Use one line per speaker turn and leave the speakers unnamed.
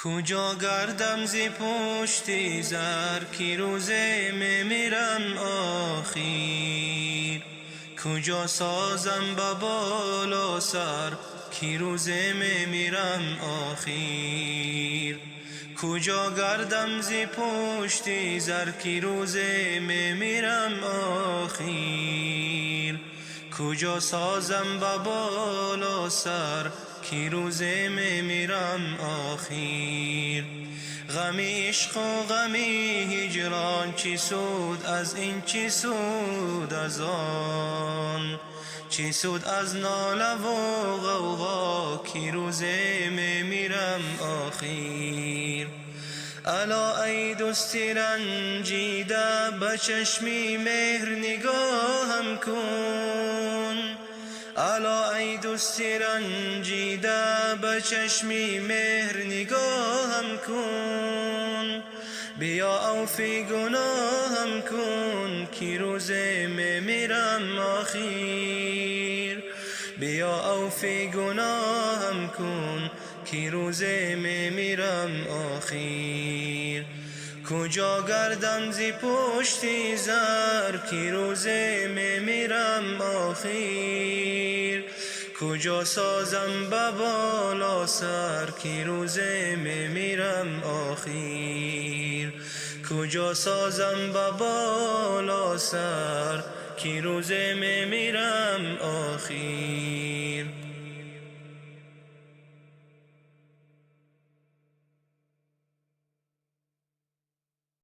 Куҷо гардам зи пушти зар, ки рӯзе мемирам охир. Куҷо созам ба боло сар, ки рӯзе мемирам охир. Куҷо гардам зи пушти зар, ки рӯзе мемирам охир. Куҷо созам ба боло сар, ки рӯзе мемирам охир. Ғами ишқу ғами ҳиҷрон, чӣ суд аз ин, чӣ суд аз он. Чӣ суд аз нолаву ғавғо, ки рӯзе мемирам охир. Ало эй дӯсти ранҷида, ба чашми меҳр нигоҳам кун. Ало эй дӯсти ранҷида, ба чашми меҳр нигоҳам кун. Биё авфи гуноҳам кун, ки рӯзе мемирам охир. Биё авфи гуноҳам кун, ки рӯзе мемирам охир. Куҷо гардам зи пушти зар, ки рӯзе мемирам охир. Куҷо созам ба боло сар, ки рӯзе мемирам охир. Куҷо созам ба боло сар, ки рӯзе мемирам охир.